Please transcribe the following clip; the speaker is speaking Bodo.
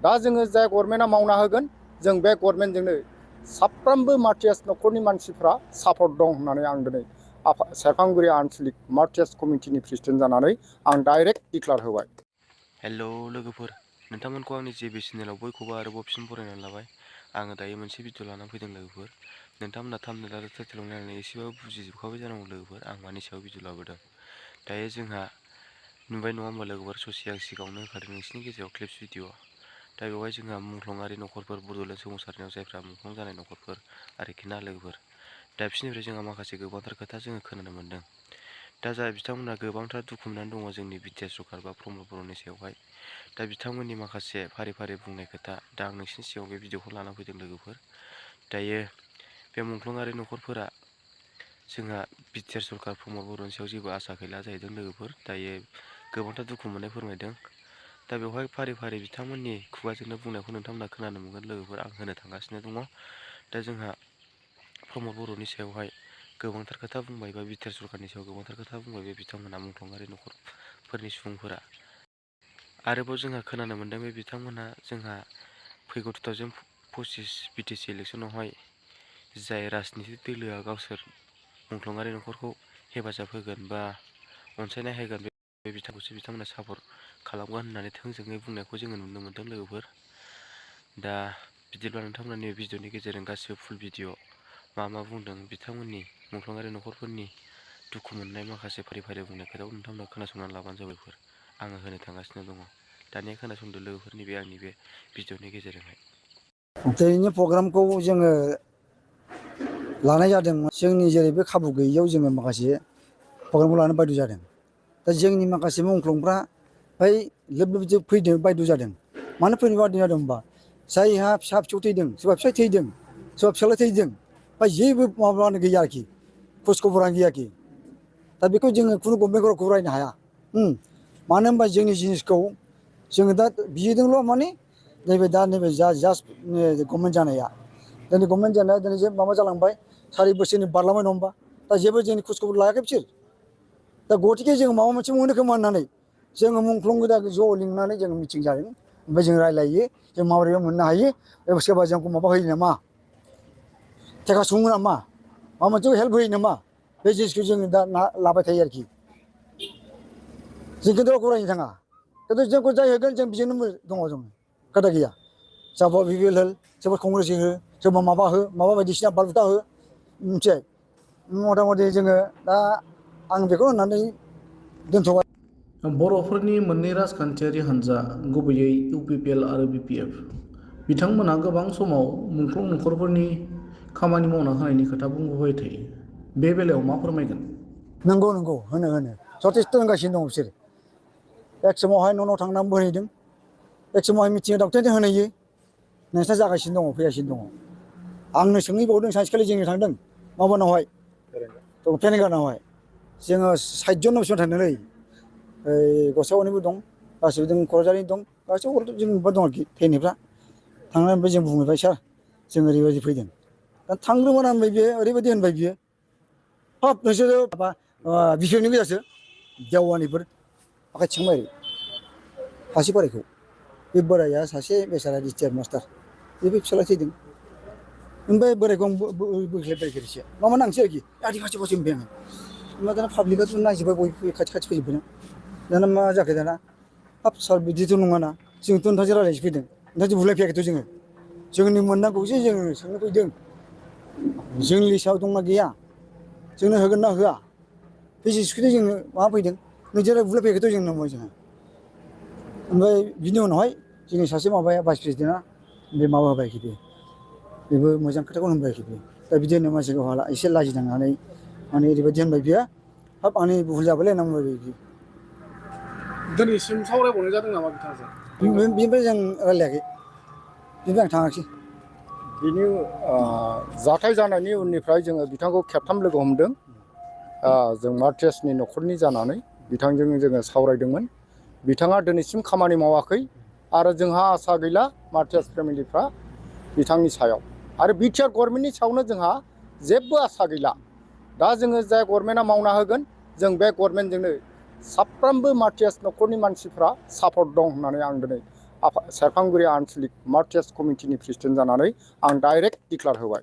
दा जोङो जाय गभर्नमेन्टआ मावना होगोन जों बे गभर्नमेन्टजोंनो साफ्रोमबो मार्टियास न'खरनि मानसिफ्रा सापर्ट दं होननानै आं दिनै सेरफांगुरि आनसलिक मार्टियास कमिटिनि प्रेसिडेन्ट जानानै आं डाइरेक्ट डिक्लार होबाय। हेलौ लोगोफोर, नोंथांमोनखौ आंनि JB चेनेलाव बयखौबो आरोबाव फिन बरायनानै लाबाय। आङो दायो मोनसे भिडिअ लानानै फैदों लोगोफोर। नोंथांमोना थाम्बनेल आरो टाइटेलाव नायनानै एसेबाबो बुजिजोबखाबाय जानांगौ लोगोफोर आं मानि सायाव भिडिअ लाबोदों। दायो जोंहा नुबाय नङा होमबा लोगोफोर, ससे आं सिगाङावनो होखादों नोंसिनि गेजेराव क्लिप्स भिडिअ। दा बेवहाय जोंहा मुंख्लंआरि न'खरफोर, बड'लेण्ड सोमावसारनायाव जायफ्रा मुंख्लं जानाय न'खरफोर आरोखि ना लोगोफोर। दा बिसोरनिफ्राय जोंहा माखासे गोबांथार खोथा जोङो खोनानो मोन्दों। दा जाय बिथांमोनहा गोबांथार दुखु मोननानै दङ जोंनि BTR सरकार बा प्रमद बर'नि सायावहाय। दा बिथांमोननि माखासे फारि फारि बुंनाय खोथा, दा आं नोंसिनि सिगाङाव बे भिडिअखौ लाना फैदों लोगोफोर। दायो बे मुंख्लंआरि न'खरफोरा जोंहा BTR सरकार प्रमद बर'नि सायाव जेबो आसा गैला जाहैदों लोगोफोर। दायो गोबांथार दुखु मोननाय फोरमायदों। दा बेवहाय फारि फारि बिथांमोननि खुगाजोंनो बुंनायखौ नोंथांमोना खोनानो मोनगोन लोगोफोर, आं होनो थांगासिनो दङ। दा जोंहा प्रमद बर'नि सायावहाय गोबांथार खोथा बुंबाय, बा BTR सरकारनि सायाव गोबांथार खोथा बुंबाय बे बिथांमोना मुंख्लंआरि न'खरफोरनि सुबुंफोरा। आरोबाव जोंहा खोनानो मोन्दों बे बिथांमोनहा जोंहा फैगौ 2025 BTC इलेक्सनावहाय जाय राजनितिक दोलोआ गावसोर मुंख्लंआरि न'खरखौ हेफाजाब होगोन बा अनसायनाय होगोन, बे बिथांखौसो बिथांमोना सापर्ट खालामगोन होननानै थोंजोङै बुंनायखौ जोङो नुनो मोन्दों लोगोफोर। दा बिदिब्ला नोंथांमोना नैबे भिडिअनि गेजेरजों गासिबो फुल भिडिअ मा बुंदों बिथांमोननि मुंख्लंआरि न'खरफोरनि दुखु मोननाय माखासे फारि फारि बुंनाय खोथाखौ नोंथांमोना खोनासंनानै लाबानो जाबायफोर। आङो होनो थांगासिनो दङ। दानिया खोनासंदो लोगोफोरनि बे आंनि बे भिडिअनि गेजेरजोंहाय। दिनैनि प्रग्रामखौ जोङो लानाय जादोंमोन। जोंनि जेरै बे खाबु गैयैयाव जोङो माखासे प्रग्रामखौ लानो बायद' जादों। दा जोंनि माखासे मुंख्लंफ्रा बै लोब लोब फैनो बायद' जादों। मानो फैनो बायद' जादों होनबा, जायहा फिसा फिसौ थैदों, सोरबा फिसाय थैदों, सोरबा फिसाला थैदों, बा जेबो माबायानो गैया आरोखि, खौज खबरानो गैया आरोखि। दा बेखौ जोङो खुनु गभर्नमेन्टखौ रायनो हाया। मानो होनबा जोंनि जिनिसखौ जोङो दा बिदोंल' माने नैबे जास्ट गभर्नमेन्ट जानाया, दिनै गभर्नमेन्ट जानाया दिनै जे माबा जालांबाय, 4 बोसोरनि बारलांबाय नङा होमबा। दा जेबो जोंनि खौज खबर लायाखै बिसोर। दा गथिखे जोङो माबा मोनसे मोनो खोमा होननानै जोङो मुंख्लं गोजा ज' लिंनानै जोङो मिटिं जादों। ओमफ्राय जों रायलायो जों माबोरै मोननो हायो, सोरबा जोंखौ माबा होयो नामा, थेखा सुङो नामा, माबा मोनसे हेल्प होयो नामा, बे जिनिसखौ जोङो दा लाबाय थायो आरोखि। जों खिन्थु रावखौ रायनो थाङा। खिन्थु जोंखौ जाय होगोन जों बेजोंनो दङ, जों खोथा गैया। सोरबा BPL हो, सोरबा कंग्रेस हो, सोरबा माबा हो, माबा बायदिसिना बालबुथा हो, मिथिबाय। मथा मथि जोङो दा आं बेखौ होननानै दोनथ'बाय। बर'फोरनि मोननै राजखान्थियारि हान्जा, गुबैयै UPPL आरो BPF, बिथांमोनहा गोबां समाव मुंख्लं न'खरफोरनि खामानि मावना होनायनि खोथा बुंबोबाय थायो। बे बेलायाव मा फोरमायगोन? नंगौ होनो जथेस्थ' होनगासिनो दङ बिसोर। एक समावहाय न' थांनानै बोहैदों, एक समावहाय मिथिङाव दावथेन होनहैयो। नोंसोरना जागासिनो दङ, फैगासिनो दङ। आंनो सोंहैबावदों सानसेखालि जोंनि थांदों माबानावहाय, फेरेंगानावहाय। जोङो 60 जन बेसेबां थांदोंलै। गसाइगावनिबो दं, गासिबो दं, क'क्राझारनि दं, गासिबो जों दं आरोखि ट्रेननिफ्रा। थांनानै ओमफ्राय जों बुंहैबाय सार जों ओरैबायदि फैदों। दा थांग्रोमोन होनबाय बियो, ओरैबायदि होनबाय बियो, हाब नोंसोरो माबा बिसोरनि गोजासो देवानिफोर आखाय थिखांबाय आरो सासे बोरायखौ। बे बोराया सासे बेसारा रिटायार्ड मास्टार, बेबो फिसाला थैदों। ओमफ्राय बोरायखौ आं बोख्लायबाय मा नांसै आरोखि, आदि फारसे होनबाय आङो। ओमफ्राय दाना पाब्लिकआथ' नायजोब्बाय, बयबो खाथि खाथि फैजोब्बायना। दाना मा जाखो दाना, हाब सार बिदिथ' नङाना, जोंथ' नोंथांजों रायज्लायनोसो फैदों, नोंथांजों बुलायफैयाखैथ' जोङो। जोंनि मोननांगौसो जोङो सोंनो फैदों। जोंनि लिस्टआव दंना गैया, जोंनो होगोन ना होआ, बे जिनिसखौथ' जोङो माबा फैदों, नोंसोरो बुलायफैयाखैथ' जों होनबाय जोङो। ओमफ्राय बिनि उनावहाय जोंनि सासे माबाया भाइस प्रेसिडेन्टआ बे माबा होबाय आरोखि, बेबो मोजां खोथाखौनो होनबाय आरोखि। दा बिदि होनो मानसिखौ एसे लाजिनांनानै माने ओरैबायदि होनबाय बियो, हाब आंनि भुल जाबायलै होनना बुंबाय बिदि। दिनैसिम सावरायबावनाय जादों नामा बिथांजों? बेनिफ्राय जों रायलायाखै, बेनिफ्राय आं थाङाखिसै। बिनि जाथाय जानायनि उननिफ्राय जोङो बिथांखौ खेबथाम लोगो हमदों। जों मार्टियासनि न'खरनि जानानै बिथांजों जोङो सावरायदोंमोन। बिथाङा दिनैसिम खामानि मावाखै आरो जोंहा आसा गैला मार्टियास फेमिलिफ्रा बिथांनि सायाव, आरो BTR गभर्नमेन्टनि सायावनो जोंहा जेबो आसा गैला। दा जोङो जाय गभर्नमेन्टआ मावना होगोन जों बे गभर्नमेन्टजोंनो साफ्रोमबो मार्टियास न'खरनि मानसिफ्रा सापर्ट दं होननानै आं दिनै सेरफांगुरि आनसलिक मार्चेस कमिटिनि प्रेसिडेन्ट जानानै आं डाइरेक्ट डिक्लार होबाय।